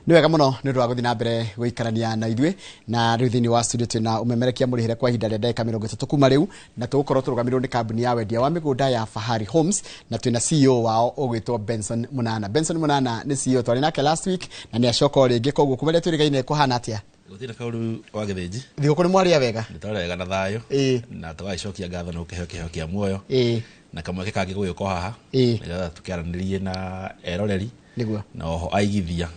Nĩ wega mũno nĩ ũndũ wa gũthiĩ na mbere gũikarania na ithuĩ. Na rĩu thĩinĩ wa studio twĩna ũmemerekia mũrĩhĩre kwa ihinda rĩa ndagĩka 30 kuma rĩu, na tũgũkorwo tũrũgamĩrĩirwo nĩ kambuni ya wendia wa mĩgũnda ya Fahari Homes, na twĩna CEO wao ũgwĩtwo Benson Munana. Benson Munana nĩ CEO twarĩ nake last week na nĩ acoka o rĩngĩ, koguo kuma rĩrĩa twĩrĩgaine kũhana atĩa? Gũtirĩ kaũru wa gĩthĩnji. Thigũkũ nĩ mwarĩa wega? Nĩ twarega na thayũ na tũgagĩcokia ngatho nĩ gũkĩheo kĩheo kĩa muoyo na kamweke kangĩ gũgĩũka haha nĩgetha tũkĩaranĩrie na eroreri na oho aigithia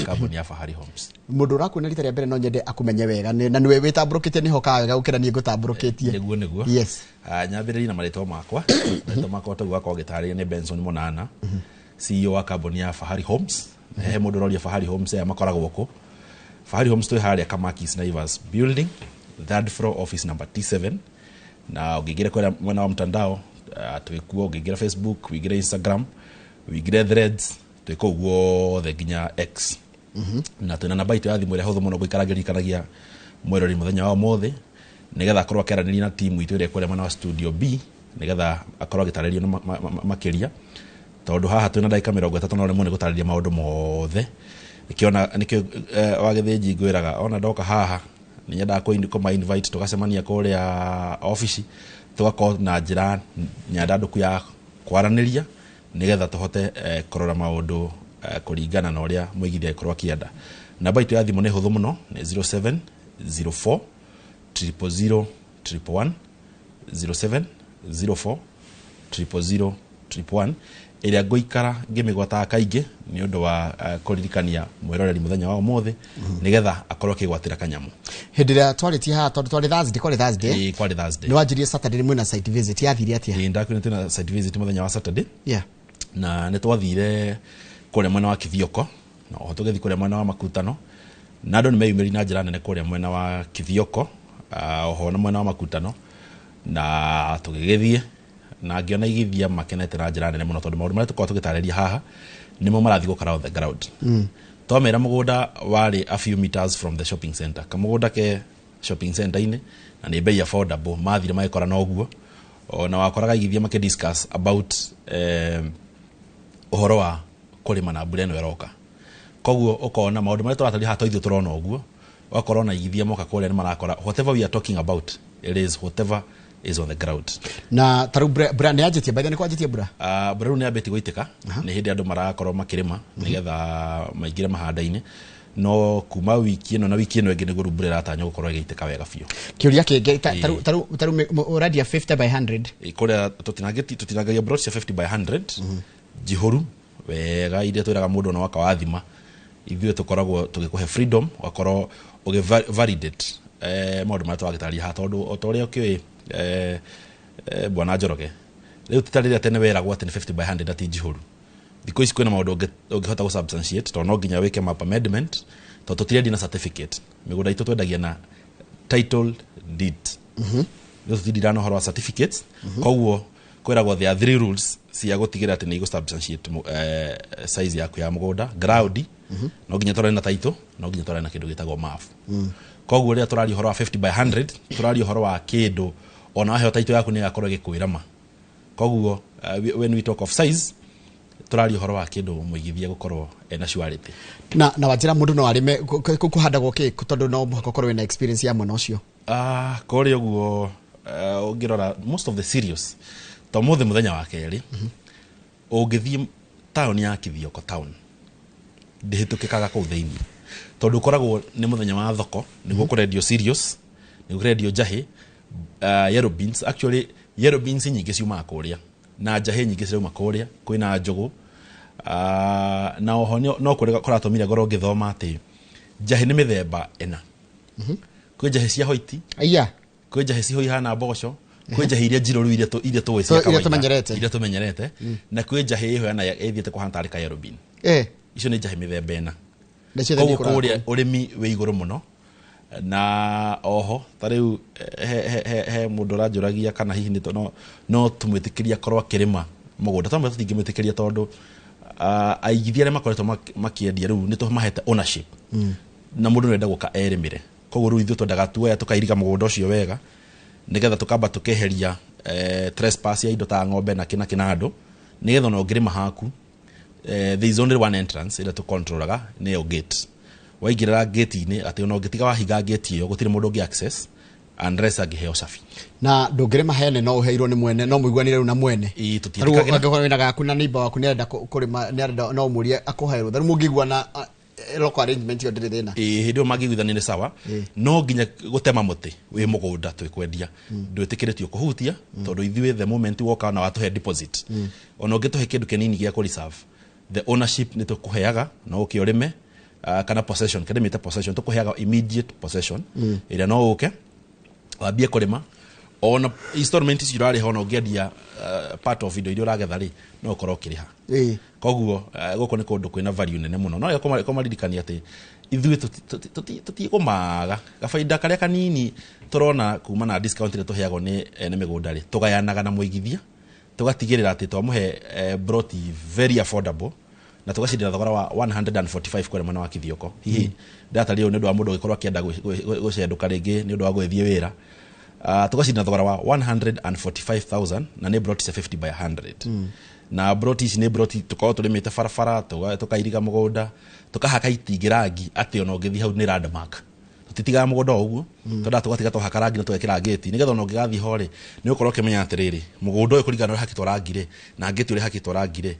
kambuni ya Fahari Homes. Mũndũ ũrakuona rita rĩa mbere no nyende akũmenye wega, na nĩwe wĩtambũrũkĩtie nĩho kaga wega gũkĩra niĩ ngũtambũrũkĩtie. Nĩguo. Yes. Ah, nyambĩrĩrie na marĩtwa makwa. Marĩtwa makwa taguo gakorwo ngĩtarĩria nĩ Benson Munana, CEO wa kambuni ya Fahari Homes. He mũndũ ũroria Fahari Homes aya makoragwo kũ. Fahari Homes twĩ harĩa Kamakis Naivas building, third floor, office number T7. Na ũngĩingĩra kũrĩa mwena wa mtandao, twĩ kuo. Ũngĩingĩra Facebook, ũingĩre Instagram, ũingĩre Threads, twĩ kũu guothe nginya X. Na twĩna namba itũ ya thimũ ĩrĩa hũthũ mũno gũikara ngĩririkanagia mwĩrori mũthenya wa ũmũthĩ, nĩgetha akorwo akĩaranĩria na timu itũ ĩrĩa ĩkũrĩa mwena wa studio B, nĩgetha akorwo agĩtarĩrio na makĩria, tondũ haha twĩna ndagĩka 30 no rĩmwe nĩ gũtarĩria maũndũ mothe. Nĩkĩo nĩkĩo wa gĩthĩnji ngwĩraga ona ndoka haha nĩ nyendaga kũma invite tũgacemania kũrĩa obici, tũgakorwo na njĩra nyandandũku ya kwaranĩria, nĩgetha tũhote kũrora maũndũ kũringana na ũrĩa mũigithia angĩkorwo akĩenda. Namba itũ ya thimũ nĩ hũthũ mũno, nĩ 0704 000 111, 0704 000 111, ĩrĩa ngũikara ngĩmĩgwetaga kaingĩ nĩ ũndũ wa kũririkania mwĩroreri mũthenya wa ũmũthĩ, nĩgetha akorwo akĩgwatĩra kanyamũ. Hĩndĩ ĩrĩa twarĩtie haha, tondũ twarĩ Thursday, kwarĩ Thursday. Ĩĩ, kwarĩ Thursday. Nĩ wanjirie Saturday mwĩna site visit, yathire atĩa? Ĩĩ, ndakwĩra twĩna site visit mũthenya wa Saturday na nĩ twathire kũrĩa mwena wa Kithioko na oho tũgĩthiĩ kũrĩa mwena wa Makutano, na andũ nĩ meyumĩri na njĩra nene kũrĩa mwena wa Kithioko, oho na mwena wa Makutano. Na tũgĩgĩthiĩ na ngĩona igithia makenete na njĩra nene mũno, tondũ maũndũ marĩa tũkoragwo tũgĩtarĩria haha nĩmo marathiĩ gũkara on the ground. Twamera mũgũnda warĩ a few meters from the shopping center, kamũgũnda ke shopping center-inĩ na nĩ bei affordable, mathire magĩkora noguo. Ona wakoraga igithia makĩ discuss about ũhoro wa kũrĩma na mbura ĩno ĩroka. Koguo ũkona maũndũ marĩa tũrataria haha to ithuĩ tũrona ũguo, ũgakorwo na igithia moka kũrĩa nĩ marakora whatever we are talking about, it is whatever is on the ground. Na tarĩu mbura nĩ yanjĩtie, by the way, nĩ kwanjĩtie mbura? Ah, mbura rĩu nĩ yambĩtie gũitĩka. Nĩ hĩndĩ andũ marakorwo makĩrĩma nĩgetha maingĩre mahanda-inĩ, no kuma wiki ĩno na wiki ĩno ĩngĩ nĩguo rĩu mbura ĩratanywo gũkorwo ĩgĩitĩka wega biũ. Kĩũria kĩngĩ, tarĩu ũrendia 50 by 100? Ĩ, kũrĩa tũtinangagia plot cia 50 by 100 njihũru wega, iria twĩraga mũndũ ona waka wathima, ithuĩ tũkoragwo tũgĩkũhe freedom ũgakorwo ũgĩ validate maũndũ marĩa tũragĩtarĩria haha, tondũ o ta ũrĩa ũkĩũĩ, bwana Njoroge, rĩu ti ta rĩrĩa tene weragwo atĩ nĩ 50 by 100 na ti njihũru. Thikũ ici kwĩna maũndũ ũngĩhota gũ substantiate, tondũ no nginya wĩke map amendment, tondũ tũtirendia na certificate. Mĩgũnda itũ twendagia na title deed. Rĩu tũtindiraga na ũhoro wa certificates. Koguo kwĩragwo there are three rules cia gũtigĩrĩra atĩ nĩ igũ substantiate size yaku ya mũgũnda. Ground no nginya tũrore na title, no nginya tũrore na kĩndũ gĩtagwo map. Koguo rĩrĩa tũraria ũhoro wa 50 by 100, tũraria ũhoro wa kĩndũ ona waheo title yaku nĩ ĩgakorwo ĩgĩkwĩra ma. Koguo when we talk of size, tũraria ũhoro wa kĩndũ mũigithia gũkorwo ena surety. Na wanjĩra mũndũ no arĩme kũhandagwo kĩ, tondũ no mũhaka ũkorwo wĩna experience ya mwena ũcio? Ah, kũrĩa ũguo ũngĩrora most of the cereals, to mũthĩ mũthenya wa kerĩ ũngĩthiĩ taũni ya Kithioko town ndĩhĩtũkĩkaga kũu thĩinĩ, tondũ ũkoragwo nĩ mũthenya wa thoko, nĩguo kũrendio cereals, nĩguo kũrendio njahĩ, yellow beans. Actually yellow beans nyingĩ ciumaga kũrĩa na njahĩ nyingĩ cirauma kũrĩa, kwĩna njũgũ, na oho no kũrĩ kũratũmire ngorwo ngĩthoma atĩ njahĩ nĩ mĩthemba ĩna. Kwĩ njahĩ cia hoiti, Aya. kwĩ njahĩ ciho ihana mboco, kwĩ njahĩ iria njirũ rĩu iria tũĩ cia So, iria kawaida, tũmenyerete. Iria tũmenyerete, na kwĩ njahĩ ĩho yana ĩthiĩte kũhana tarĩ ka yellow bean. Icio nĩ njahĩ mĩthemba ĩna. Na ciothe Koguo nĩ ikũraga kũrĩa kũu. Ũrĩmi wĩ igũrũ mũno. Na oho ta rĩu he mũndũ ũranjũragia kana hihi nĩ no tũmwĩtĩkĩrie akorwo akĩrĩma mũgũnda. Twamwe tũtingĩmwĩtĩkĩria, tondũ aigithia arĩa makoretwo makĩendia rĩu nĩ tũmahete ownership na mũndũ nĩ enda gũka erĩmĩre. Koguo rĩu ithuĩ twendaga tuoya tũkairiga mũgũnda ũcio wega, nĩgetha tũkamba tũkeheria trespass ya indo ta ng'ombe na kĩ na kĩ na andũ, nĩgetha ona ũngĩrĩma haku, there is only one entrance ĩrĩa tũcontrolaga, nĩyo gate. Waingĩrĩra gate-inĩ, atĩ ona ũngĩtiga wahinga gate ĩyo, gũtirĩ mũndũ ũngĩ access unless angĩheo cabi. Na ndũngĩrĩma hene, no ũheirwo nĩ mwene, no mũiguanĩre rĩu na mwene. Ĩĩ, Tarĩu tũtiĩtĩkagĩra. Angĩkorwo wĩna gaku na neighbor waku nĩarenda kũrĩma, nĩarenda, no ũmũrie akũhe rũtha, rĩu mũngĩiguana local arrangement ĩyo, ndĩrĩ thĩna. Ĩĩ, hĩndĩ ĩyo mangĩiguithania nĩ sawa. No nginya gũtema mũtĩ wĩ mũgũnda twĩkwendia ndwĩtĩkĩrĩtio kũhutia, tondũ ithuĩ the moment woka na watũhe deposit, ona ũngĩtũhe kĩndũ kĩnini gĩa kũ-reserve, the ownership nĩ tũkũheaga no ũke ũrĩme, kana possession, kĩndĩ possession, tũkũheaga immediate possession ĩrĩa no ũke wambie kũrĩma. Ona installment icio ũrarĩha, ona ũngĩendia part of indo iria ũragetha rĩ, no ũkorwo ũkĩrĩha. Koguo gũkũ nĩ kũndũ kwĩna value nene mũno. No wega kũmaririkania atĩ ithuĩ tũtikũmaga gabaida karĩa kanini tũrona kuma na discount ĩrĩa tũheagwo nĩ ene mĩgũnda rĩ, tũgayanaga na mũigithia, tũgatigĩrĩra atĩ twamũhe broti very affordable, na tũgacindĩra thogora wa 145 kũrĩa mwena wa Kithioko. Hihi ndatarĩ ũũ nĩ ũndũ wa mũndũ ũngĩkorwo akĩenda gũcendũka rĩngĩ nĩ ũndũ wa gũgĩthiĩ wĩra, tũgacinda thogora wa 145,000, na nĩ broti cia 50 by 100. Na broti ici nĩ broti tũkorwo tũrĩmĩte barabara, tũkairiga mũgũnda, tũkahaka itingĩ rangi atĩ ona ũngĩthiĩ hau nĩ landmark. Tũtitigaga mũgũnda o ũguo, twendaga tũgatiga twahaka rangi na tũgekĩra ngĩti, nĩgetha ona ũngĩgathiĩ ho rĩ, nĩ ũgũkorwo ũkĩmenya atĩrĩrĩ, mũgũnda ũyũ kũringana na ũrĩa hakĩtwo rangi rĩ, na ngĩti ũrĩa hakĩtwo rangi rĩ,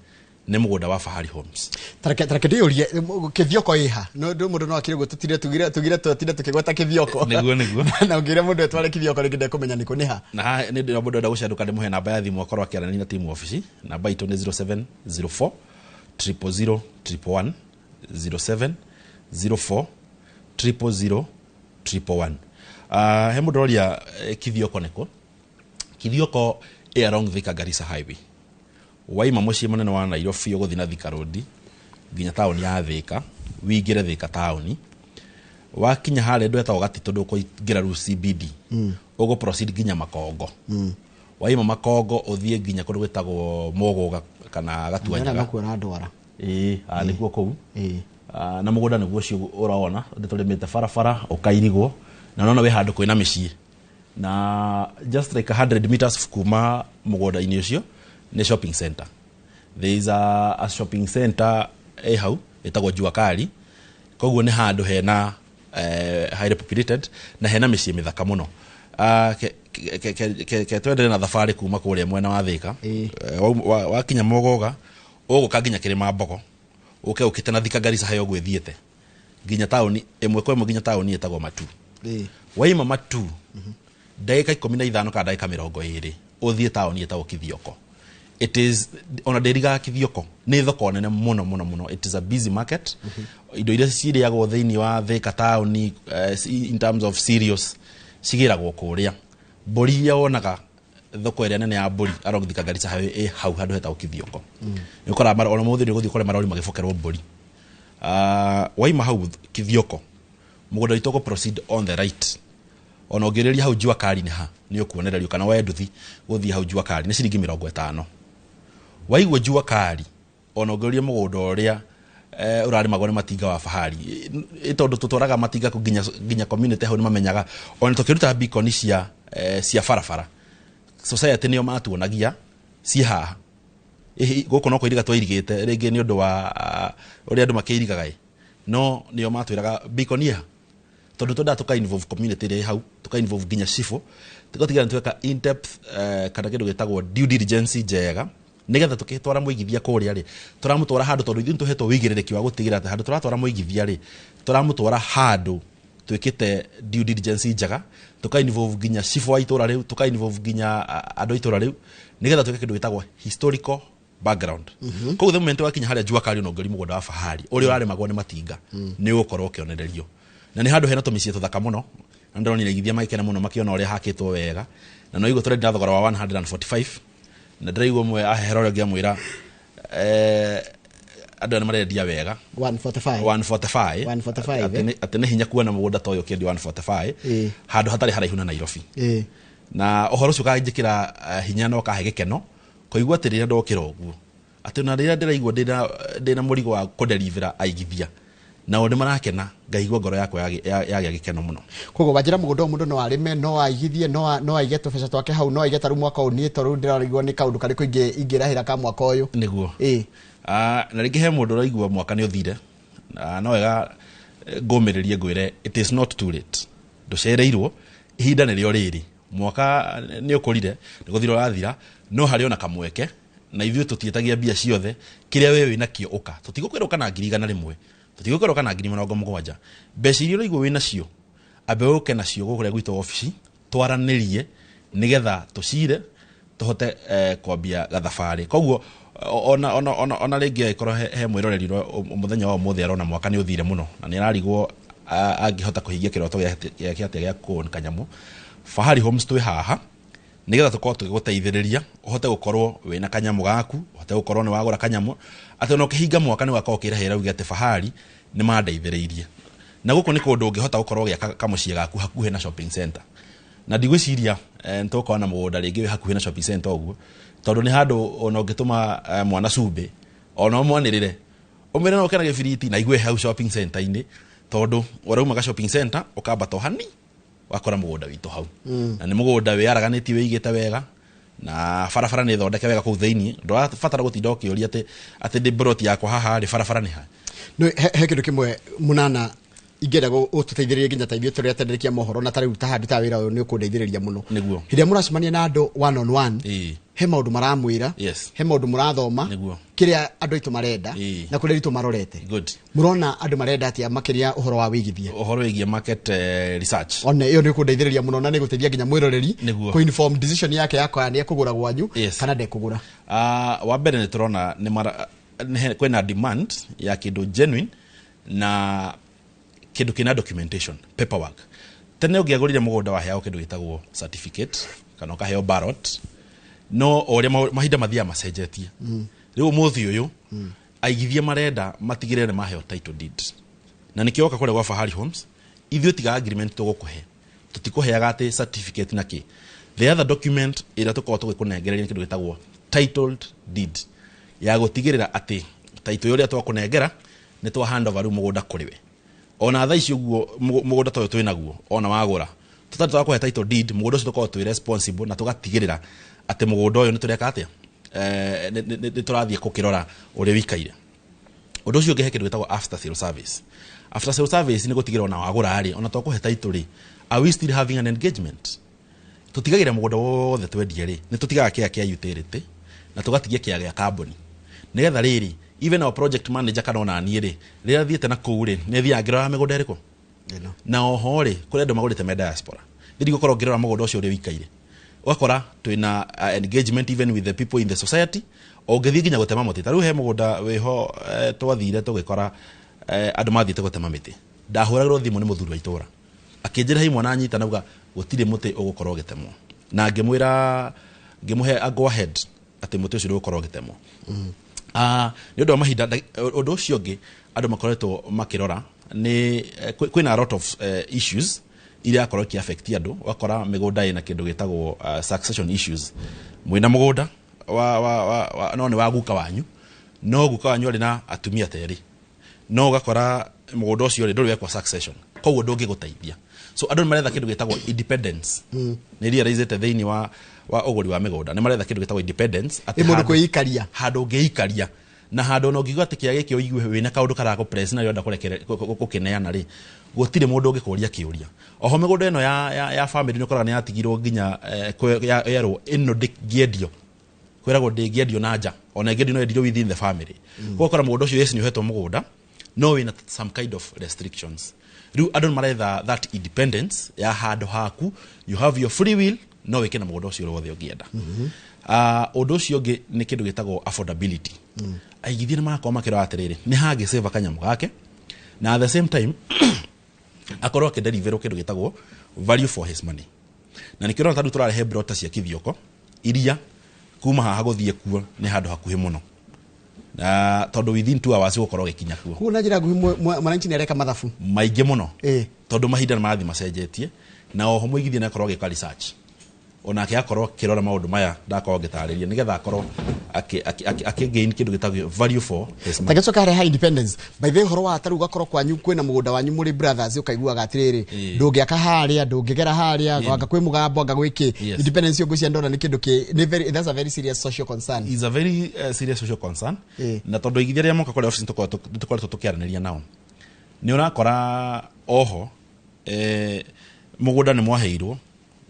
nĩ mũgũnda wa Fahari Homes. Tareke ndĩyũrie, Kĩthioko ĩha? No ndũ mũndũ no akĩrĩ ũguo, tũtire tugire tũtinde tũkĩgweta Kĩthioko. Nĩguo. Na ũngĩra mũndũ etware Kĩthioko rĩngĩ ndekũmenya nĩkũ nĩ ha. Na haha nĩ ndĩra mũndũ enda gũcandũka, ndĩmũhe namba ya thimũ akorwo akĩaranĩria na timu ofici. Namba itũ nĩ 0704 000 111, 0704 000 111. He mũndũ ũroria Kithioko nĩkũ. Kithioko ĩ along Thika Garissa Highway. Waima mũciĩ mũnene wa Nairobi ũgũthiĩ na Thika Road nginya taũni ya Thika, wingĩre Thika taũni. Wakinya harĩa ndwetagwo Gatitũ, ndũkũingĩra rĩu CBD, ũgũ proceed nginya Makongo. Waima Makongo ũthiĩ nginya kũndũ gwĩtagwo Mũgũga kana Gatuanyaga. Nokuo ũrandwara. Ĩĩ, nĩkuo kũu. Na mũgũnda nĩguo ũcio ũrona nĩ tũrĩmĩte barabara ũkairigwo, na ũrona wĩ handũ kwĩna mĩciĩ, na just like 100 meters kuma mũgũnda-inĩ ũcio nĩ shopping center. There is a shopping center ĩ hau ĩtagwo Jua Kali. Koguo nĩ handũ hena highly populated na hena mĩciĩ mĩthaka mũno. Ke twendelee na thabarĩ kuma kũrĩa mwena wa Thika. Wakinya Mũgũga, ũgũka nginya Kĩrĩma Mbogo, ũke ũkĩte na Thika Garissa hayo ũguo ĩthiĩte nginya taũni ĩmwe kwa ĩmwe nginya taũni ĩtagwo Matu. Waima Matu, ndagĩka 15 kana ndagĩka 20 ũthiĩ taũni ĩtagwo Kithioko. It is ona ndĩrigaga Kithioko nĩ thoko nene mũno mũno mũno. It is a busy market. Indo iria cirĩagwo thĩinĩ wa Thika taũni, in terms of cereals, cigĩragwo kũrĩa. Mbũri iria wonaga thoko ĩrĩa nene ya mbũri along Thika Garissa Highway ĩ hau handũ hetagwo Kithioko. Nĩ ũkoraga ona mũthĩ nĩ ũgũthiĩ ũkore marori magĩbokerwo mbũri. Waima hau Kithioko, mũgũnda witũ ũgũ proceed on the right. Ona ũngĩrĩria hau Jua Kali nĩ ha, nĩ ũkuonererio, kana woe nduthi gũthiĩ hau Jua Kali nĩ ciringi 50. Waigua Jua Kali, ona ũngĩũria mũgũnda ũrĩa ũrarĩmagwo nĩ matinga wa Fahari, tondũ tũtwaraga matinga kũ nginya community hau nĩ mamenyaga. Ona tũkĩruta beacon cia barabara, society nĩo matuonagia ciĩ haha. Ĩhi, gũkũ no kũiriga twairigĩte rĩngĩ nĩ ũndũ wa ũrĩa andũ makĩirigaga ĩ, no nĩo matwĩraga beacon ĩ ha, tondũ twendaga tũka involve community ĩrĩa ĩ hau, tũka involve nginya cibũ, tũgatigĩrĩra nĩ tweka in depth kana kĩndũ gĩtagwo due diligence njega, nĩgetha tũkĩtwara mũigithia kũrĩa rĩ, tũramũtwara handũ, tondũ ithuĩ nĩtũhetwo wĩigĩrĩrĩki wa gũtigĩrĩra atĩ handũ tũratwara mũigithia rĩ, tũramũtwara handũ twĩkĩte due diligence njega, tũka involve nginya cibũ wa itũra rĩu, tũka involve nginya andũ a itũra rĩu, nĩgetha twĩke kĩndũ gĩtagwo historical background. Koguo the moment wakinya harĩa Jua Kali, ona ũngĩũria mũgũnda wa Fahari ũrĩa ũrarĩmagwo nĩ matinga, nĩ ũgũkorwo ũkĩonererio. Na nĩ handũ hena tũmĩciĩ tũthaka mũno, na ndĩronire aigithia magĩkena mũno makĩona ũrĩa hakĩtwo wega. Na no igua tũrendia na thogora wa 145, na ndĩraigua ũmwe ahehera ũrĩa ũngĩ amwĩra, andũ aya nĩ marendia wega. 145. 145. 145. Atĩ nĩ hinya kuona mũgũnda ta ũyũ ũkĩendio 145 handũ hatarĩ haraihu na Nairobi. Na ũhoro ũcio ũkanjĩkĩra hinya na ũkahe gĩkeno kũigua atĩ rĩrĩa ndokĩra ũguo, atĩ ona rĩrĩa ndĩraigua ndĩna mũrigo wa kũderivera aigithia, nao nĩ marakena, ngaigua ngoro yakwa yagĩa gĩkeno mũno. Koguo wanjĩra mũgũnda ũyũ mũndũ no arĩme, no aigithie, no aige tũbeca twake hau, no aige tarĩu mwaka ũyũ. Niĩ tondũ ndĩraigua nĩ kaũndũ karĩkũ ingĩrahĩra ka mwaka ũyũ? Nĩguo. Na rĩngĩ he mũndũ ũraigua mwaka nĩ ũthire. No wega Ngũmĩrĩrie ngwĩre it is not too late, ndũcereirwo, ihinda nĩrĩo rĩrĩ. Mwaka nĩ ũkũrire, nĩ gũthira ũrathira, no harĩ ona kamweke. Na ithuĩ tũtiĩtagia mbia ciothe, kĩrĩa we wĩnakĩo ũka. Tũtigũkwĩra ũka na 100,000, tũtigũkwĩra ũka na 70,000. Mbeca iria ũraigua wĩ nacio, ambe ũke nacio gũkũrĩa gwitũ obici, twaranĩrie nĩgetha tũcire tũhote kwambia gathabarĩ. Koguo ona rĩngĩ angĩkorwo he mwĩroreri mũthenya wa ũmũthĩ arona mwaka nĩ ũthire mũno na nĩ ararigwo angĩhota kũhingia kĩroto gĩake atĩa gĩa kũon kanyamũ, Fahari Homes twĩ haha nĩgetha tũkorwo tũgĩgũteithĩrĩria ũhote gũkorwo wĩna kanyamũ gaku, ũhote gũkorwo nĩ wagũra kanyamũ, atĩ ona ũkĩhinga mwaka nĩ ũgakorwo ũkĩrahĩra uge atĩ Fahari nĩ mandeithĩrĩirie. Na gũkũ nĩ kũndũ ũngĩhota gũkorwo ũgĩaka kamũciĩ gaku hakuhĩ na shopping center, na ndigwĩciria nĩ tũgũkorwo na mũgũnda rĩngĩ wĩ hakuhĩ na shopping center ũguo, tondũ nĩ handũ ona ũngĩtũma mwana cumbĩ, ona ũmwanĩrĩre ũmwĩre no ũke na gĩbiriti na igue hau shopping center-inĩ, tondũ ũrauma ga shopping center ũkambata o hani wakora mũgũnda witũ hau. Na nĩ mũgũnda wĩaraganĩtie, wĩigĩte wega, na barabara nĩ thondeke wega kũu thĩiniĩ. Ndũrabatara gũtinda ũkĩũria atĩ ndĩ broti yakwa haha rĩ, barabara nĩ ha. No he kĩndũ kĩmwe mũnana ingĩenda ũtũteithĩrĩrie, nginya ta ithuĩ tũrĩa atenderekia mohoro, na ta rĩu ta handũ ta wĩra ũyũ nĩ ũkũndeithĩrĩria mũno. Nĩguo. Hĩndĩ ĩrĩa mũracemania na andũ one on one, he maũndũ maramwĩra, he maũndũ mũrathoma, kĩrĩa andũ aitũ marenda na kũrĩa aitũ marorete. Mũrona andũ marenda atĩa makĩria ũhoro wa wĩigithia? Ũhoro wĩgiĩ market research. One ĩyo nĩ ũkũndeithĩrĩria mũno na nĩ gũteithia nginya mwĩroreri kũ inform decision yake yakwa nĩ ekũgũra gwanyu kana ndekũgũra. Wa mbere nĩ tũrona nĩ mara kwĩna demand ya kĩndũ genuine na kĩndũ kĩna documentation, paperwork. Tene ũngĩagũrire mũgũnda waheagwo kĩndũ gĩtagwo certificate kana ũkaheo ballot, no o ũrĩa mahinda mathiaga macenjetie, rĩu ũmũthĩ ũyũ aigithia marenda matigĩrĩre nĩ maheo title deed. Na nĩkĩo woka kũrĩa gwa Fahari Homes, ithuĩ tiga agreement tũgũkũhe, tũtikũheaga atĩ certificate na kĩ. The other document ĩrĩa tũkoragwo tũgĩkũnengereria nĩ kĩndũ gĩtagwo titled deed, ya gũtigĩrĩra atĩ title ũrĩa twakũnengera nĩ twa hand over rĩu mũgũnda kũrĩ we. Ona thaa ici ũguo mũgũnda ta ũyũ twĩnaguo, ona wagũra tũtarĩ twakũhe title deed, mũgũnda ũcio tũkoragwo twĩ responsible na tũgatigĩrĩra atĩ mũgũnda ũyũ nĩ tũreka atĩa, nĩ tũrathiĩ gũkĩrora ũrĩa wĩikaire. Ũndũ ũcio ũngĩ, he kĩndũ gĩtagwo after sale service. After sale service nĩ gũtigĩrĩra ona wagũra rĩ, ona twakũhe title rĩ, are we still having an engagement? Tũtigagĩrĩra mũgũnda wothe twendie rĩ, nĩ tũtigaga kĩa kĩa utility na tũgatigia kĩa gĩa kambuni, nĩgetha rĩrĩ even our project manager kana ona niĩ rĩ, rĩrĩa thiĩte na kũu rĩ, nĩ thiaga ngĩroraga mĩgũnda ĩrĩkũ. Ĩno. Na oho rĩ, kũrĩ andũ magũrĩte me diaspora, nĩ ndigũkorwo ngĩrora mũgũnda ũcio ũrĩa ũikaire. Ũgakora twĩna engagement even with the people in the society. Ũngĩthiĩ nginya gũtema mũtĩ, ta rĩu he mũgũnda wĩho, twathire tũgĩkora andũ mathiĩte gũtema mĩtĩ. Ndahũragĩrwo thimũ nĩ mũthuri wa itũra akĩnjĩra hei mwana anyita nauga gũtirĩ mũtĩ ũgũkorwo ũgĩtemwo, na ngĩmwĩra, ngĩmũhe a go ahead atĩ mũtĩ ũcio ndũgũkorwo ũgĩtemwo. Nĩ ũndũ wa mahinda. Ũndũ ũcio ũngĩ andũ makoretwo makĩrora nĩ kwĩna a lot of issues iria akorwo ikĩ-affect andũ. Ũgakora mĩgũnda ĩna kĩndũ gĩtagwo succession issues. Mwĩna mũgũnda wa no nĩ wa guka wanyu, no guka wanyu arĩ na atumia terĩ, no ũgakora mũgũnda ũcio rĩ ndũrĩ wekwo succession, koguo ndũngĩgũteithia. So andũ nĩ maretha kĩndũ gĩtagwo independence. Nĩ realizĩte thĩinĩ wa ũgũri wa mĩgũnda nĩ maretha kĩndũ gĩtagwo independence, atĩ Ĩ mũndũ kwĩikaria. Handũ ũngĩikaria na handũ ona ũngiuga atĩ kĩa gĩkĩ ũigue wĩna kaũndũ karakũ press na ũrenda gũkĩneana rĩ, gũtirĩ mũndũ ũngĩkũria kĩũria. Oho mĩgũnda ĩno ya family nĩ ũkoraga nĩ yatigirwo nginya yerwo ĩno ndĩngĩendio, kwĩragwo ndĩngĩendio na nja, ona ĩngĩendio no yendirio within the family. Ũgakora mũgũnda ũcio, yes, nĩ ũhetwo mũgũnda, no wĩna some kind of restrictions. Rĩu andũ nĩ maretha that independence ya handũ haku, you have your free will, no wĩke na mũgũnda ũcio wothe ũngĩenda. Ũndũ ũcio ũngĩ nĩ kĩndũ gĩtagwo affordability. Aigithia nĩ marakorwo makĩrora atĩrĩrĩ, nĩ hangĩsave kanyamũ gake na at the same time akorwo akĩdeliverwo kĩndũ gĩtagwo value for his money. Na nĩkĩo ũrona tarĩu tũrarehe brota cia Kithioko, iria kuma haha gũthiĩ kuo nĩ handũ hakuhĩ mũno, na tondũ within 2 hours ũgũkorwo ũgĩkinya kuo. Koguo na njĩra nguhĩ mwananchi nĩ areka mathabu maingĩ mũno, tondũ mahinda nĩ marathiĩ macenjetie. Na oho mũigithia nĩ akorwo agĩka research, onake akorwo akĩrora maũndũ maya ndakorwo ngĩtarĩria, nĩgetha akorwo akĩ gain kĩndũ gĩtagwo value for his money. Tagĩcoka harĩa ha independence, by the way, ũhoro wa tarĩu ũgakorwo kwanyu kwĩna mũgũnda wanyu mũrĩ brothers, ũkaiguaga atĩrĩrĩ, ndũngĩaka harĩa, ndũngĩgera harĩa, anga kwĩ mũgambo, anga gwĩ kĩ. Independence ĩyo ngwĩciria ndona nĩ kĩndũ kĩ nĩ very, that's a very serious social concern. Is a very serious social concern. Na tondũ aigithia arĩa moka kũrĩa office nĩ tũkoretwo tũkĩaranĩria nao. Nĩ ũrakora oho mũgũnda nĩ mwaheirwo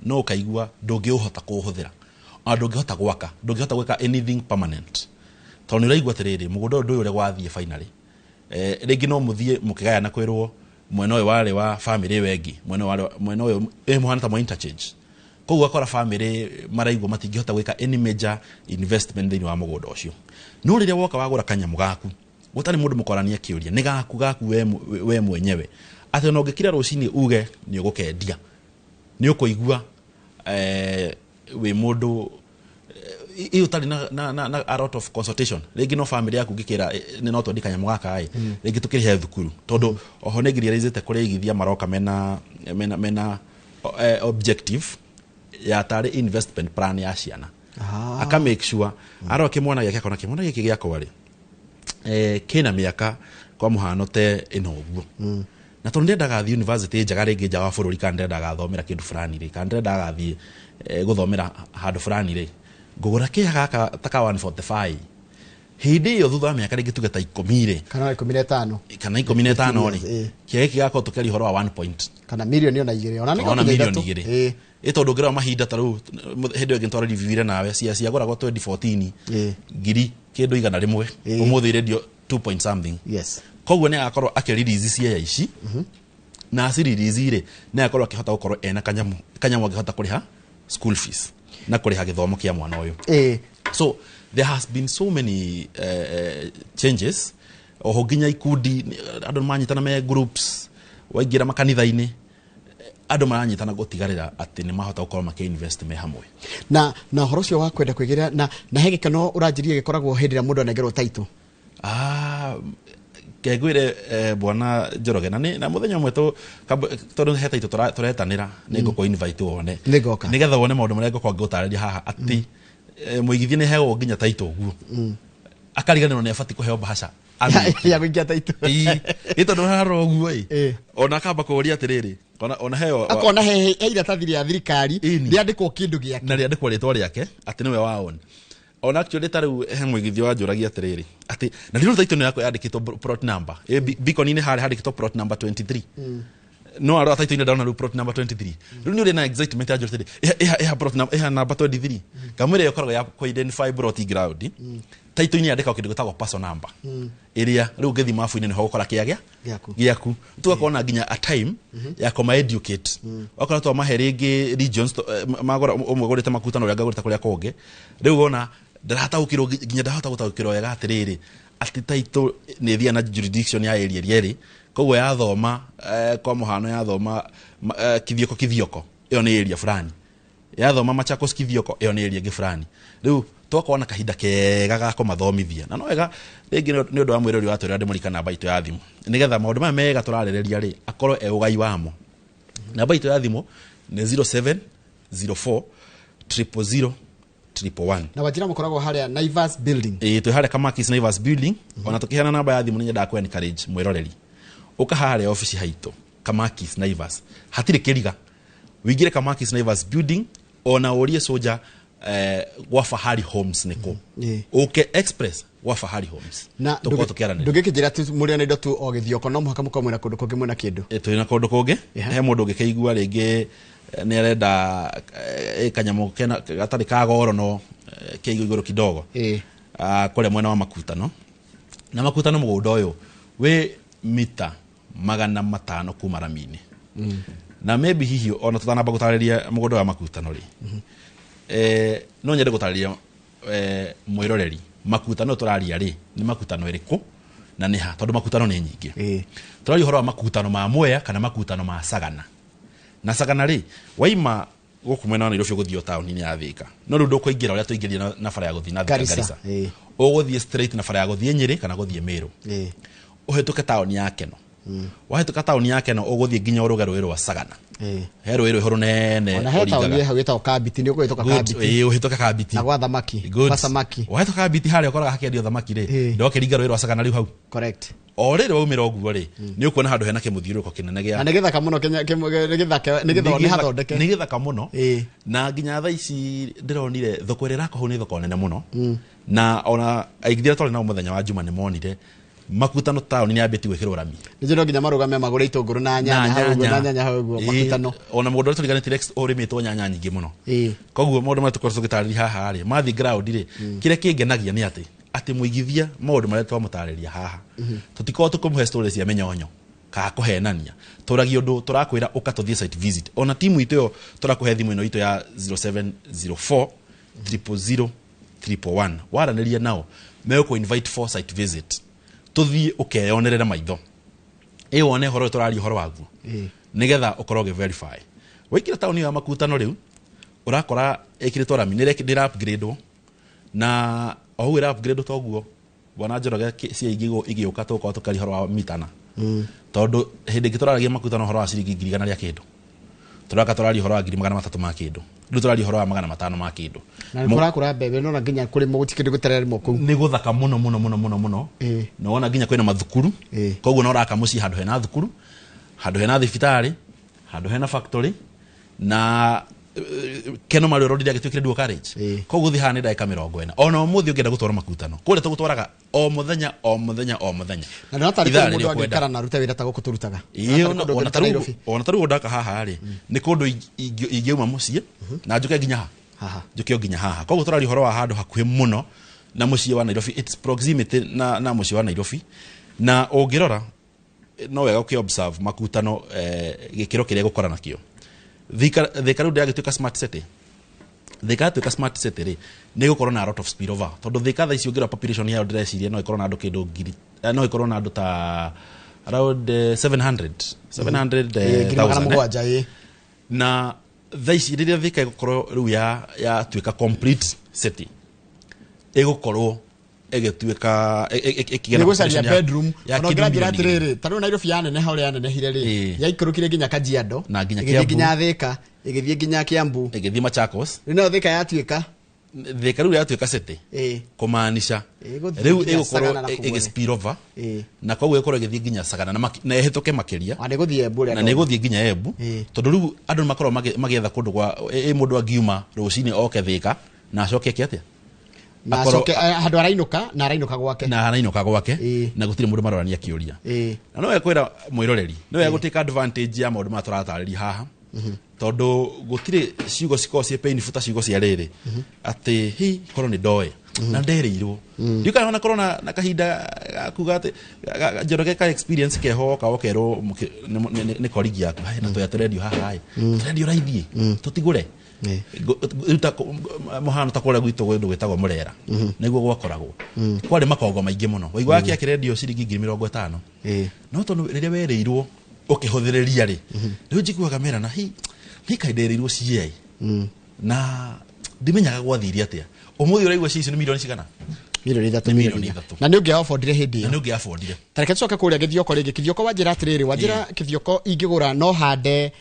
no ũkaigua ndũngĩũhota kũũhũthĩra, ona ndũngĩhota gwaka, ndũngĩhota gwĩka anything permanent, tondũ nĩ ũraigua atĩrĩrĩ, mũgũnda ũyũ ndũĩ ũrĩa gwathiĩ finally. Rĩngĩ no mũthiĩ mũkĩgayana, kwĩrwo mwena ũyũ warĩ wa family ĩyo ĩngĩ, mwena ũyũ mwena ũyũ mũhana ta mwa interchange. Koguo ũgakora family maraigua matingĩhota gwĩka any major investment thĩinĩ wa mũgũnda ũcio. No rĩrĩa woka wagũra kanyamũ gaku gũtarĩ mũndũ mũkorania kĩũria, nĩ gaku gaku we mwenyewe, atĩ ona ũngĩkira rũcinĩ uge nĩ ũgũkendia, nĩ ũkũigua wĩ mũndũ ĩ ũtarĩ na a lot of consultation. Rĩngĩ no family yaku ngĩkĩra nĩ no twendi kanyamũ gaka ĩ, rĩngĩ tũkĩrĩhe thukuru, tondũ oho nĩ ngiriarizĩte kũrĩ aigithia maroka mena objective ya tarĩ investment plan ya ciana. Aka make sure arora kĩmwana gĩake, akona kĩmwana gĩkĩ gĩakwa rĩ, kĩna mĩaka kwa mũhano te ĩno ũguo, na tondũ ndĩrendaga athiĩ university njega rĩngĩ nja wa bũrũri, kana ndĩrendaga athomera kĩndũ fulani rĩ, kana ndĩrendaga athiĩ gũthomera handũ fulani rĩ, ngũgũra kĩha gaka ta ka 145. Hĩndĩ ĩyo thutha wa mĩaka rĩngĩ tuge ta 10 rĩ, kana 15. Kana 15 rĩ, Ĩ. kĩaga gĩkĩ gĩgakorwo tũkĩaria ũhoro wa 1 point kana milioni ona 2 ona nĩ ona gakinya milioni 3. 2. Ĩ. Ĩ tondũ ũngĩrora mahinda ta rĩu hĩndĩ ĩyo ĩngĩ twarariviwire nawe cia ciagũragwo 2014 Ĩ. ngiri kĩndũ 100. Ĩ. Ũmũthĩ irendio 2 point something. Koguo nĩ agakorwo akĩririzi ciea ici, na aciririzi rĩ, nĩ agakorwo akĩhota gũkorwo ena kanyamũ angĩhota kũrĩha school fees na kũrĩha gĩthomo kĩa mwana ũyũ. So there has been so many changes. Oho nginya ikundi, andũ nĩ manyitana me groups, waingĩra makanitha-inĩ, andũ maranyitana gũtigarĩra atĩ nĩ mahota gũkorwo makĩinvest me hamwe. Na ũhoro ũcio wa kwenda kwĩgĩra na he gĩkeno ũranjirie gĩkoragwo hĩndĩ ĩrĩa mũndũ anengerwo taito. Ah, kengwire bwana Njoroge, na nĩ na mũthenya ũmwe tondũ he taito tũretanĩra, nĩ ngũkũ invite wone. Nĩngoka. Nĩgetha wone maũndũ marĩa ngũkorwo ngĩgũtarĩria haha, atĩ mũigithia nĩ heagwo nginya taito ũguo akariganĩrwo nĩ abatiĩ kũheo bahasha amĩkie. Ya gũikia taito. Ĩ, ĩ tondũ harora ũguo ĩ, Ĩ. ona akamba kũũria atĩrĩrĩ, ona heo akona he iratathi rĩa thirikari Ĩni. rĩandĩkwo kĩndũ gĩake. Na rĩandĩkwo rĩtwa rĩake atĩ nĩwe wa own. Ona actually ta rĩu he mũigithia wanjũragia atĩrĩrĩ, atĩ na rĩu taito nĩ yakwa yandĩkĩtwo plot number beacon-inĩ harĩa handĩkĩtwo plot number 23, no arora taito-inĩ ndona rĩu plot number 23, rĩu nĩ ũrĩ na excitement yanjũra atĩrĩ, ĩha plot number, ĩha number 23. Ngamwĩra ĩyo ĩkoragwo ya kũ identify plot ground. Taito-inĩ yandĩkagwo kĩndũ gĩtagwo parcel number, ĩrĩa rĩu ũngĩthiĩ mabu-inĩ nĩho ũgũkora kĩagĩa Gĩaku. Gĩaku. Tũgakorwo na nginya a time ya kũma educate, wakorwo twamahe rĩngĩ regions magũra ũmwe gũrĩte makuta na ũrĩa angĩ agũrĩte kũrĩa kũngĩ. Rĩu wona ndarataũkĩrwo, nginya ndahota gũtaũkĩrwo wega atĩrĩrĩ, atĩ title nĩ ĩthiaga na jurisdiction ya area ĩrĩa ĩrĩ. Koguo yathoma kwa mũhano yathoma Kithioko, Kithioko ĩyo nĩ area fulani, yathoma Machakos Kithioko ĩyo nĩ area ĩngĩ fulani. Rĩu twakorwo na kahinda kega ga kũmathomithia, na no wega rĩngĩ nĩ ũndũ wa mwĩrori wa twĩra ndĩmũrika namba itũ ya thimũ, nĩgetha maũndũ maya mega tũrarĩrĩria rĩ akorwo e ũgai wamo. Namba itũ ya thimũ nĩ 0704 000 111. Na wanjĩra mũkoragwo harĩa Naivas building. Ĩĩ, twĩ harĩa Kamakis Naivas building. Ona tũkĩheana namba ya thimũ nĩ nyendaga kũ encourage mwĩroreri ũka harĩa obici haitũ Kamakis Naivas, hatirĩ kĩriga, wĩingĩre Kamakis Naivas building ona ũrie soja gwa Fahari Homes nĩkũ. Ũke express gwa Fahari Homes Na tũkorwo tũkĩaranĩria. Ndũngĩkĩnjĩra atĩ mũrĩ ona indo tu o Gĩthioko, no mũhaka mũkorwo mwĩna kũndũ kũngĩ mwĩna kĩndũ. Twĩ na kũndũ kũngĩ. He mũndũ ũngĩkĩigua rĩngĩ nĩ arenda kanyamũ kena gatarĩ ka goro no ke igũrũ kidogo, kũrĩa mwena wa Makutano, na Makutano mũgũnda ũyũ wĩ mita 500 kuma rami-inĩ. Na maybe hihi ona tũtanamba gũtarĩria mũgũnda wa Makutano rĩ, no nyende gũtarĩria mwĩroreri Makutano tũraria rĩ nĩ Makutano ĩrĩkũ na nĩ ha, tondũ Makutano nĩ nyingĩ. Tũraria ũhoro wa Makutano ma Mwea kana Makutano ma Sagana. Na Sagana rĩ, waima gũkũ mwena wa Nairobi ũgũthiĩ o taũni-inĩ ya Thika, no rĩu ndũkũingĩra ũrĩa tũingĩrire na bara ya gũthiĩ na Thika Garissa. Garissa. Ũgũthiĩ straight na bara ya gũthiĩ Nyĩrĩ kana gũthiĩ Meru, ũhĩtũke taũni ya Keno. Wahĩtũka taũni ya Keno ũgũthiĩ nginya ũrũge rũĩ rwa Sagana. He rũĩ rwĩho rũnene Ona he taũni ũringaga. ĩho ĩtagwo Kambiti, nĩ ũkũhĩtũka Good. Kambiti. Ĩĩ, ũhĩtũke Kambiti Na gwa thamaki. Good. Gwa samaki. Wahĩtũka Kambiti harĩa ũkoraga hakĩendio thamaki rĩ, ndokĩringa rũĩ rwa Sagana rĩu hau. O rĩrĩ waumĩra ũguo rĩ, nĩ ũkuona handũ hena kĩmũthiũrũrũko kĩnene gĩa Na nĩ gĩthaka mũno Kenya, nĩ gĩthaka, nĩ gĩthaka, nĩ hathondeke. Nĩ gĩthaka mũno. Na nginya thaa ici ndĩronire thoko ĩrĩa ĩrakwo hau nĩ thoko nene mũno, na ona aigithia twarĩ nao mũthenya wa Juma nĩ monire Makutano taũni nĩ yambĩtie gwĩkĩrwo rami. Nĩ no nginya marũgame magũre itũngũrũ na nyanya hau ũguo, na nyanya hau ũguo. Ĩĩ, Makutano. Ona mũgũnda ũrĩa tũriganĩtie Rex ũrĩmĩtwo nyanya nyingĩ mũno. Koguo maũndũ marĩa tũkorwo tũgĩtarĩria haha rĩ, mathiĩ ground rĩ, kĩrĩa kĩngenagia nĩ atĩ mũigithia maũndũ marĩa twamũtarĩria haha, tũtikoragwo tũkĩmũhe story cia mĩnyonyo kana kũhenania. Tũragia ũndũ tũrakwĩra ũka tũthiĩ site visit. Ona timu itũ ĩyo tũrakũhe thimũ ĩno itũ ya 0704 000 111, waranĩria nao megũkũ invite for site visit, tũthiĩ ũkeyonerere maitho, ĩ wone ũhoro ũyũ tũraria ũhoro waguo, nĩgetha ũkorwo ũgĩ verify. Waingĩra taũni ĩyo ya Makutano rĩu ũrakora ĩkĩrĩtwo rami, nĩ ĩra upgrade na o ũguo ĩra upgrade toguo bwana Njoroge cia ingĩ igĩũka tũgũkorwo tũkaria ũhoro wa mitana, tondũ hĩndĩ ĩngĩ tũraragia Makutano ũhoro wa ciringi 100,000 rĩa kĩndũ, tũraka tũraria ũhoro wa 300,000 ma kĩndũ, rĩu tũraria ũhoro wa 500 ma kĩndũ. Na nĩ kũrakũra mbembe, nona nginya kũrĩmwo gũtikĩ kĩndũ gũtararĩmwo kũu. Nĩ gũthaka mũno mũno mũno mũno mũno. Na wona nginya kwĩna mathukuru. Koguo no ũraka mũciĩ handũ hena thukuru, handũ hena thibitarĩ, handũ hena factory na keno marĩ road rĩagĩtuĩkire dual carriage. Koguo thiĩ haha nĩ ndagĩka 40. Ona ũmũthĩ ũngĩenda gũtwara Makutano kũrĩa tũgũtwaraga o mũthenya o mũthenya o mũthenya. Na no tarĩ Ithaa kũrĩ mũndũ rĩrĩa ũkwenda. angĩikara na arute wĩra ta gũkũ tũrutaga. Ĩĩ, No tarĩ kũndũ ona ũngĩruta tarĩu Nairobi. Ona tarĩu ndaka haha rĩ, nĩ kũndũ ingĩuma mũciĩ na njũke nginya ha. Haha. Njũke o nginya haha. Koguo tũraria ũhoro wa handũ hakuhĩ mũno na mũciĩ wa Nairobi, its proximity na mũciĩ wa Nairobi. Na ũngĩrora no wega ũkĩ observe Makutano, gĩkĩro kĩrĩa gũkora nakĩo Thika. Thika rĩu ndĩragĩtuĩka smart city. Thika yatuĩka smart city rĩ, nĩ ĩgũkorwo na a lot of spill over, tondũ Thika thaa ici ũngĩrora population yayo ndĩreciria no ĩkorwo na andũ kĩndũ ngiri, no ĩkorwo na andũ ta around 700 700 Ngiri magana thousand, eh. mũgwanja, ĩĩ. Na thaa ici rĩrĩa Thika ĩgũkorwo rĩu yatuĩka complete city, ĩgũkorwo ĩgĩtuĩka ĩkĩgĩa Nĩ na gũcaria population bedroom ya ona kĩndũ ũngĩranjĩra milioni igĩrĩ. atĩrĩrĩ, ta rĩu Nairobi yaneneha ũrĩa yanenehire rĩ, yaikũrũkire nginya Kajiado, Na nginya ĩgĩthiĩ Kiambu. nginya Thika, ĩgĩthiĩ nginya Kiambu. Ĩgĩthiĩ Machakos. Rĩu nayo Thika yatuĩka Thika rĩu yatuĩka city, kũmaanisha Ĩgũthiĩ rĩu nginya ĩgũkorwo Sagana na kũu ĩgĩ spill over, na koguo ĩgũkorwo ĩgĩthiĩ nginya Sagana na ĩhĩtũke makĩria. Ona nĩ gũthiĩ Embu ũrĩa Na nĩ ndona. ĩgũthiĩ nginya Embu, tondũ rĩu andũ nĩ makoragwo magĩetha kũndũ gwa ĩ mũndũ angiuma rũcinĩ oke Thika na acoke eke atĩa? Na acoke handũ arainũka na arainũka gwake. Na arainũka gwake, na gũtirĩ mũndũ marorania kĩũria. Na no kwĩra mwĩroreri no wega gũtake advantage ya maũndũ maya tũratarĩria haha, tondũ gũtirĩ ciugo cikoragwo ciĩ painful ta ciugo cia rĩrĩ atĩ hi korwo nĩ ndoĩ na nderĩirwo. Ndiũ kana ona korwo na kahinda ga kuga atĩ Njoroge ka experience keho woka wokerwo nĩ colleague yaku, "Hai, na tũya tũrendio haha ĩ, tũrendio raithi tũtigũre." Rĩu ta mũhano ta kũrĩa gwitũ kũndũ gwĩtagwo Mũrera nĩguo gwakoragwo kwarĩ makongo maingĩ mũno, waiguaga kĩa kĩrendio ciringi 50,000. No tondũ rĩrĩa werĩirwo ũkĩhũthĩrĩria rĩ, rĩu njiguaga merana hi nĩ kaĩ nderĩirwo CA na ndimenyaga gwathire atĩa. Ũmũthĩ ũraigua ci icio nĩ milioni cigana? 3 milioni. Nĩ 3 milioni. Na nĩ ũngĩa affordire hĩndĩ Na ĩyo. nĩ ũngĩ affordire. Tareke tũcoke kũrĩa Gĩthioko rĩngĩ. Kĩthioko wanjĩra atĩrĩrĩ, wanjĩra Kĩthioko ingĩgũra no hande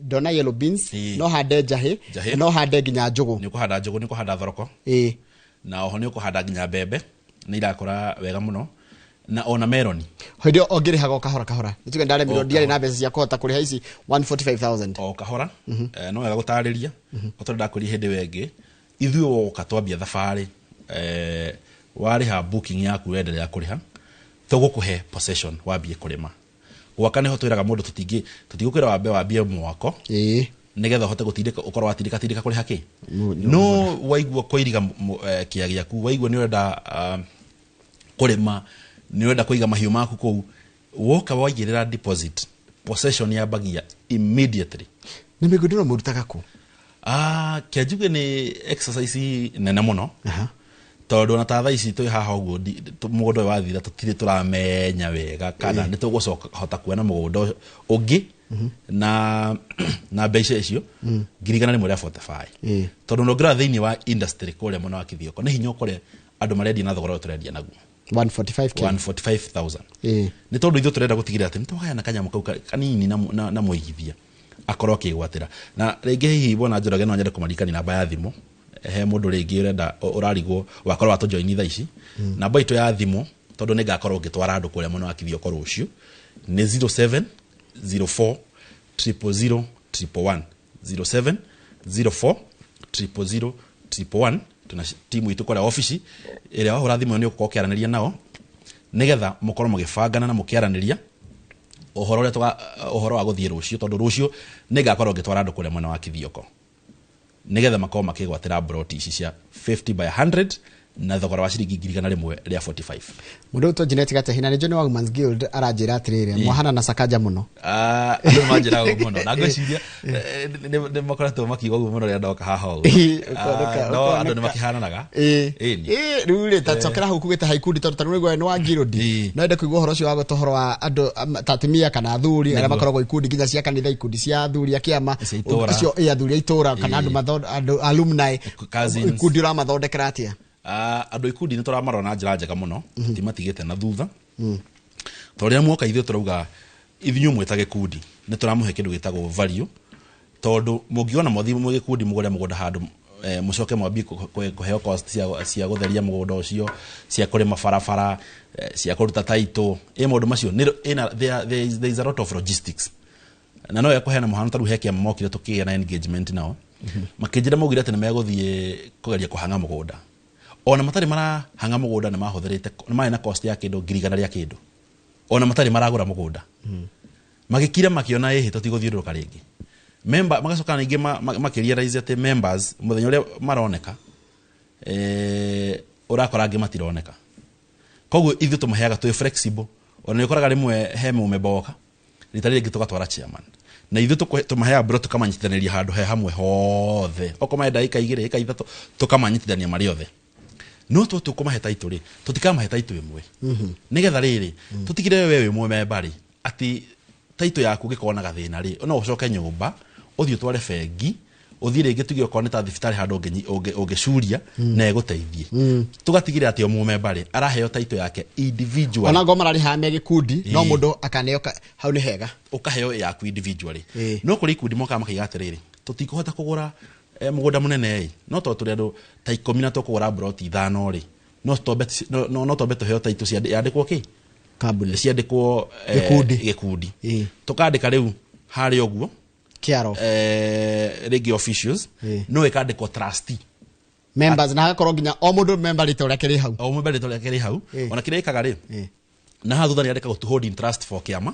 ndona yellow beans, no hande njahĩ, Njahĩ. na no hande nginya njũgũ. Nĩ ũkũhanda njũgũ, nĩ ũkũhanda thoroko, na oho nĩ ũkũhanda nginya mbembe, nĩ irakũra wega mũno, na ona meroni. Hĩndĩ ĩyo ongĩrĩhaga o kahora kahora, nĩ tuge ndaremirwo, O ndiarĩ na kahora. mbeca cia kũhota kũrĩha ici 145,000. O kahora. No wega gũtarĩria o tondũ ndakwĩrire hĩndĩ ĩyo ĩngĩ, ithuĩ woka twambia thabarĩ, warĩha booking yaku wendelea kũrĩha, tũgũkũhe possession wambie kũrĩma. Gwaka nĩho twĩraga mũndũ tũtigũkwĩra wambe wambie mwako, nĩgetha ũhote gũtindĩka ũkorwo watindĩka tindĩka kũrĩha kĩ no waigua kũiriga kĩa gĩaku, waigua nĩ ũrenda kũrĩma, nĩ ũrenda kũiga mahiũ maku kũu, woka waigĩrĩra deposit, possession yambagia immediately. Na mĩgũnda ĩno mũrutaga kũ? Ah, kĩa njuge nĩ exercise nene mũno, tondũ ona ta thaa ici twĩ haha ũguo mũgũnda ũyũ wathira tũtirĩ tũramenya wega kana nĩ tũgũcoka hota kuona mũgũnda ũyũ ũngĩ na mbeca icio 145,000. Tondũ ndũngĩrora thĩinĩ wa industry kũrĩa mwena wa Kĩthioko nĩ hinya ũkore andũ marendia na thogora ũyũ tũrendia naguo. 145K. 145,000. Nĩ tondũ ithuĩ tũrenda gũtigĩrĩra atĩ nĩ twagayana kanyamũ kau kanini na mũigithia akorwo akĩgwatĩra. Na rĩngĩ hihi bwana Njoroge no nyende kũmaririkania namba ya thimũ he mũndũ rĩngĩ ũrenda ũrarigwo wakorwo watũjoini thaa ici. Namba itũ ya thimũ, tondũ nĩ ngakorwo ngĩtwara andũ kũrĩa mwena wa Kithioko rũciũ, nĩ 0704 000 111, 0704 000 111. Tuna timu itũ kũrĩa obici ĩrĩa wahũra thimũ ĩyo nĩ ũgũkorwo ũkĩaranĩria nao. Nĩgetha mũkorwo mũgĩbangana na mũkĩaranĩria ũhoro ũrĩa ũhoro wa gũthiĩ rũciũ, tondũ rũciũ nĩngakorwo ngĩtwara andũ kũrĩa mwena wa Kithioko, nĩgetha makorwo makĩgwatĩra broti ici cia 50 by 100 na thogora wa ciringi 145,000. Mũndũ ũtwo Janet Gatehina nĩ wa Women's Guild aranjĩra atĩrĩrĩ, mwahana na Sakaja mũno. Ah, andũ nĩ manjĩraga ũguo mũno, na ngwĩciria nĩ makoretwo makiuga ũguo mũno rĩrĩa ndoka haha ũguo. Ũkoneka- Ah, no andũ ũkoneka. nĩ makĩhananaga. Ĩni. Rĩu rĩ, ta cokera hau kugĩte ha ikundi, tondũ ta rĩu nĩ wa guild. No ende kũigua ũhoro ũcio wa gwĩta ũhoro wa andũ ta atumia kana athuri arĩa makoragwo ikundi nginya cia kanitha, ikundi cia athuri a kĩama Cia itũũra. acio, athuri a itũũra kana andũ andũ alumni. Cousins. Ikundi ũramathondekera atĩa? Ah, andũ ikundi nĩ tũramarora na njĩra njega mũno, timatigĩte na thutha, tondũ rĩrĩa muoka ithuĩ tũrauga ithuĩ mwĩ ta gĩkundi nĩ tũramũhe kĩndũ gĩtagwo value, tondũ mũngiona mwathi mwĩ gĩkundi mũgũre mũgũnda handũ, mũcoke mwambie kũheo cost cia gũtheria mũgũnda ũcio, cia kũrĩma barabara, cia kũruta title, ĩ maũndũ macio there is a lot of logistics. Na no ekũheana mũhano, ta rĩu he kĩama mokire tũkĩgĩa na engagement nao, makĩnjĩra maugire atĩ nĩ megũthiĩ kũgeria kũhanga mũgũnda. Ona matarĩ marahanga mũgũnda, nĩ mahũthĩrĩte, nĩ marĩ na cost ya kĩndũ 100,000 rĩa kĩndũ, ona matarĩ maragũra mũgũnda. Magĩkira makĩona ĩhĩ tũtigũthiũrũrũka rĩngĩ. Member magacoka ningĩ makĩrealize atĩ members mũthenya ũrĩa maroneka, ũrakora angĩ matironeka. Koguo ithuĩ tũmaheaga twĩ flexible. Ona nĩ ũkoraga rĩmwe he mũmemba woka rita rĩrĩ rĩngĩ tũgatwara chairman, na ithuĩ tũmaheaga bro, tũkamanyitithanĩria handũ he hamwe hothe, okorwo marenda ĩka 2, ĩka 3, tũkamanyitithania marĩ othe. No tũ tũkũmahe title rĩ, tũtikamahe title ĩmwe, nĩgetha rĩrĩ tũtigire we wĩ mũmemba rĩ, atĩ title yaku ũngĩkorwo na gathĩna rĩ, no ũcoke nyũmba ũthiĩ ũtware bengi, ũthiĩ rĩngĩ tuge okorwo nĩ ta thibitarĩ handũ ũngĩcuria na ĩgũteithie. Tũgatigĩrĩra atĩ o mũmemba rĩ araheo title yake individually. Ona ngoma mararĩhaga me gĩkundi, no mũndũ akaneo hau nĩ hega. Ũkaheo yaku individually. No kũrĩ ikundi mokaga makaiga atĩrĩrĩ, tũtikũhota kũgũra mũgũnda mũnene ĩ, no tondũ tũrĩ andũ ta 10 na tũkũgũra broti 5 rĩ, no twambe no twambe tũheo title yandĩkwo kĩ kambuni ciandĩkwo Gĩkundi. Gĩkundi. Tũkandĩka rĩu harĩa ũguo care of rĩngĩ officials, no ĩkandĩkwo trustee. Members, na hagakorwo nginya o mũndũ member rĩtwa rĩake rĩ hau. O member rĩtwa rĩake rĩ hau. Ona kĩrĩa ĩkaga rĩ, na haha thutha nĩ yandĩkagwo to hold in trust for kĩama,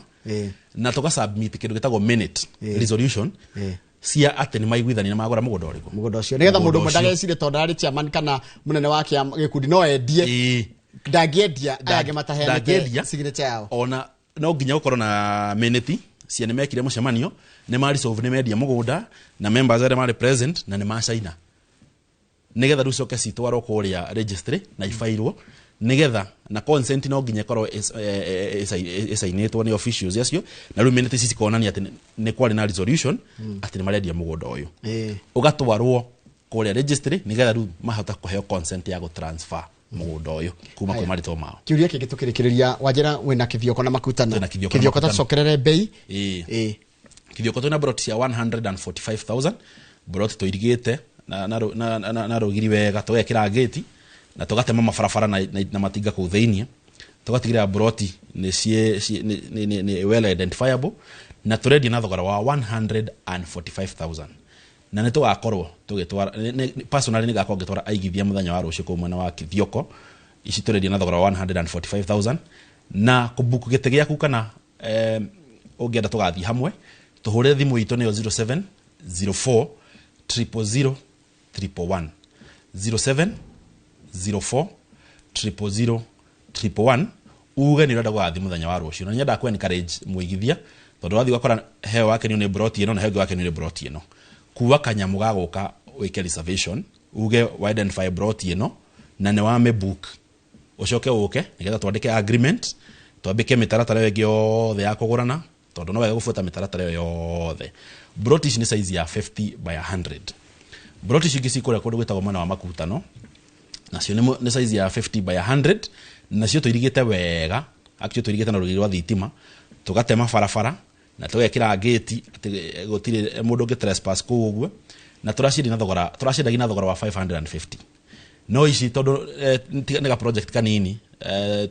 na tũga submit kĩndũ gĩtagwo minute resolution cia atĩ nĩ maiguithania na magũra mũgũnda ũrĩkũ. Mũgũnda ũcio, nĩgetha mũndũ ũmwe Mũgũnda ũcio. ndagecire tondũ arĩ chairman kana mũnene wa kĩama gĩkundi no endie. Ndangĩendia aya angĩ mataheanĩte Ndangĩendia. signature yao. Ona no nginya gũkorwo na minute cia nĩ mekire mũcemanio, nĩ ma resolve, nĩ mendia mũgũnda, na members arĩa marĩ present na nĩ macaina, nĩgetha rĩu coke citwarwo kũrĩa registry na ibairwo, nĩgetha na consent no nginya ĩkorwo ĩcainĩtwo nĩ officials acio, na rĩu minute ici cikonania atĩ nĩ kwarĩ na resolution atĩ nĩ marendia mũgũnda ũyũ. Ũgatwarwo kũrĩa registry nĩgetha rĩu mahota kũheo consent ya gũtransfer mũgũnda ũyũ kuma kwĩ marĩtwa mao. Kĩũria kĩngĩ tũkĩrĩkĩrĩria, wanjĩra wĩna Kithioko na Makutano. Twĩna Kithioko na Kithioko, Makutano. tũcokerere mbei. Kithioko twĩna broti cia 145,000, broti tũirigĩte na rũgiri wega, tũgekĩra gĩti na tũgatema mabarabara na matinga kũu thĩiniĩ, tũgatigĩrĩra broti nĩ nĩ well identifiable, na tũrendia na thogora wa 145,000. Na nĩ tũgakorwo tũgĩtwara personally nĩ ngakorwo ngĩtwara aigithia mũthenya wa rũciũ kũu mwena wa Kithioko. Ici tũrendia na thogora wa 145,000, na kũbuku gĩtĩ gĩaku kana ũngĩenda tũgathiĩ hamwe, tũhũre thimũ itũ nĩyo 0704 000 111, 0704 000 111, uge nĩ ũrenda gũgathiĩ mũthenya wa rũciũ. Na nyendaga kũ encourage mũigithia, tondũ wathiĩ ũgakora heo wakenio nĩ broti ĩno na heo ĩngĩ wakenio nĩ broti ĩno, kuua kanyamũ ga gũka wĩke reservation, uge wa identify broti ĩno na nĩ wa mĩbook, ũcoke ũke nĩgetha twandĩke agreement, twambĩke mĩtaratara ĩyo ĩngĩ yothe ya kũgũrana, tondũ no wega gũbuata mĩtaratara ĩyo yothe. Broti ici nĩ size ya 50 by 100. Broti ici ingĩ ci kũrĩa kũndũ gwĩtagwo mwena wa Makutano, nacio nĩ size ya 50 by 100, nacio tũirigĩte wega, actually tũirigĩte na rũgiri rwa thitima, tũgatema barabara na tũgekĩra gate atĩ gũtirĩ mũndũ ũngĩ trespass kũu ũguo, na tũraciendia na thogora, tũraciendagia na thogora wa 550. No ici tondũ nĩ ga project kanini,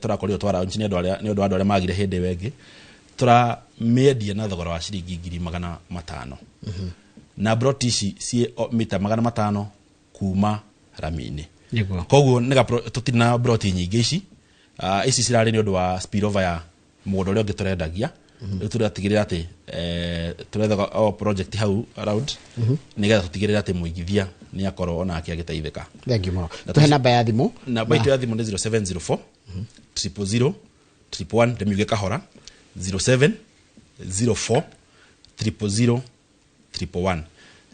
tũrakorirwo twara nĩ andũ arĩa, nĩ ũndũ wa andũ arĩa magire hĩndĩ ĩyo ĩngĩ, tũramĩendia na thogora wa ciringi 500,000. Na broti ici ciĩ mita 500 kuma rami-inĩ. Koguo tũtirĩ na broti nyingĩ ici. Ici cirarĩ nĩ ũndũ wa spillover ya mũgũnda ũrĩa ũngĩ tũrendagia. Rĩu tũratigĩrĩra atĩ tũretha o project hau around, nĩgetha tũtigĩrĩre atĩ mũigithia nĩ akorwo onake agĩteithĩka. Thank you mũno. Tũhe namba ya thimũ. Namba itũ ya thimũ nĩ 0704 000 111. Ndĩmiuge kahora: 0704 000 111.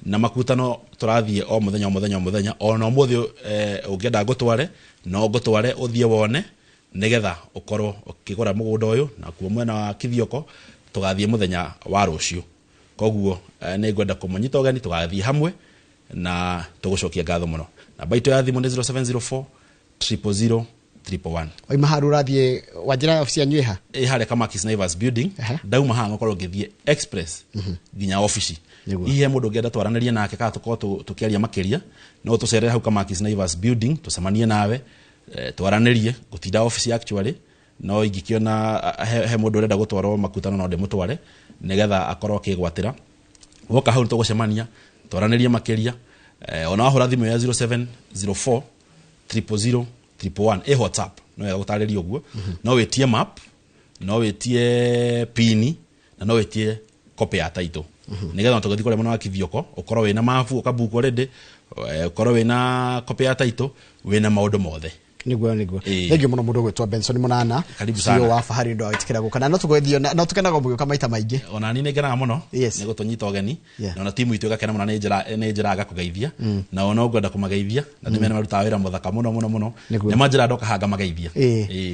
Na makutano tũrathiĩ o mũthenya, o mũthenya, o mũthenya. Ona ũmũthĩ ũngĩenda ngũtware, no ngũtware ũthiĩ wone, nĩgetha ũkorwo ũkĩgũra mũgũnda ũyũ. Nakuo mwena wa Kithioko tũgathiĩ mũthenya wa rũciũ. Koguo nĩ ngwenda kũmũnyita ũgeni, tũgathiĩ hamwe na tũgũcokia ngatho mũno. Namba itũ ya thimũ nĩ 0704 000 111. Waima haru ũrathiĩ wanjĩra obici yanyu ĩha? Ĩ harĩa Kamakis Naivas building. Ndauma haha ngakorwo ngĩthiĩ express nginya obici. Ihe mũndũ ũngĩenda twaranĩrie nake kana tũkorwo tũkĩaria makĩria, no tũcerere hau Kamakis Naivas building, tũcemanie nawe, twaranĩrie. Ngũtinda obici actually, no ingĩkĩona he mũndũ ũrenda gũtwarwo makutano, no ndĩmũtware nĩgetha akorwo akĩgwatĩra. Woka hau nĩtũgũcemania, twaranĩrie makĩria. Ona wahũra thimũ ya 0704 000 111 ĩ WhatsApp, no wega gũtarĩria ũguo. No wĩtie map, no wĩtie pini, na no wĩtie copy ya title, nĩgetha tũgĩthiĩ kũrĩa mwena wa Kithioko ũkorwo wĩna mabu ũkabook already, ũkorwo wĩna copy ya title, wĩna maũndũ mothe. Niguo. Thank you mũno, mũndũ ũgwĩtwo Benson Mũnana, Karibu CEO sana. wa Fahari, ndå wagĩtĩkĩra gũka na no tũgwethio no tũkenaga mũgĩũka maita maingĩ. Ona ni nĩ ngenaga mũno nĩ gũtũnyita ũgeni. Na ona timu itũ ĩgakena mũno. Nĩ njĩra ngakũgeithia, na ona ngwenda kũmageithia na ndĩmene marutaga wĩra mũthaka mũno mũno mũno. Nĩ manjĩra ndoka haha ngamageithia.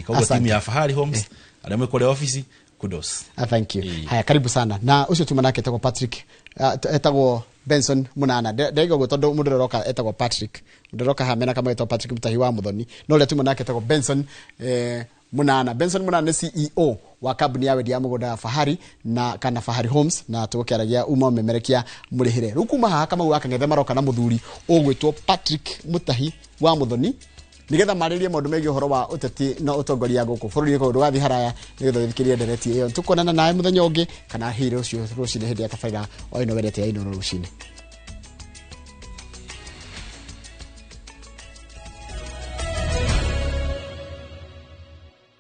Koguo timu ya Fahari Homes, arĩa mwĩ kũrĩa obici, kudos. Ah, thank you. Haya, karibu sana. Na ũcio tuma nake etagwo Patrick, etagwo Benson Munana. Ndaiga ũguo tondũ mũndũ ũrĩa ũroka etagwo Patrick, mũndũ ũroka haha mena kamwe etagwo Patrick Mutahi wa Muthoni, no ũrĩa tuma nake etagwo Benson Munana. Benson Munana nĩ CEO wa kambuni ya wendia wa mũgũnda ya Fahari na kana Fahari Homes, na tũgũkĩaragia uma ũmemerekia mũrĩhĩre. Rĩu kuma haha, Kamau wa Kang'ethe maroka na mũthuri ũgwĩtwo Patrick Mutahi wa Muthoni, nigetha marĩrie maũndũ megiĩ ũhoro wa ũteti na ũtongoria gũkũ bũrũri-inĩ. Koguo ndũgathiĩ haraya, nĩgetha ũthikĩrĩrie ndereti ĩyo. Tũkuonana nawe mũthenya ũngĩ kana hihi rũciũ rũcinĩ hĩndĩ ya tabarĩra o ĩno wendete ya Inooro rũcinĩ.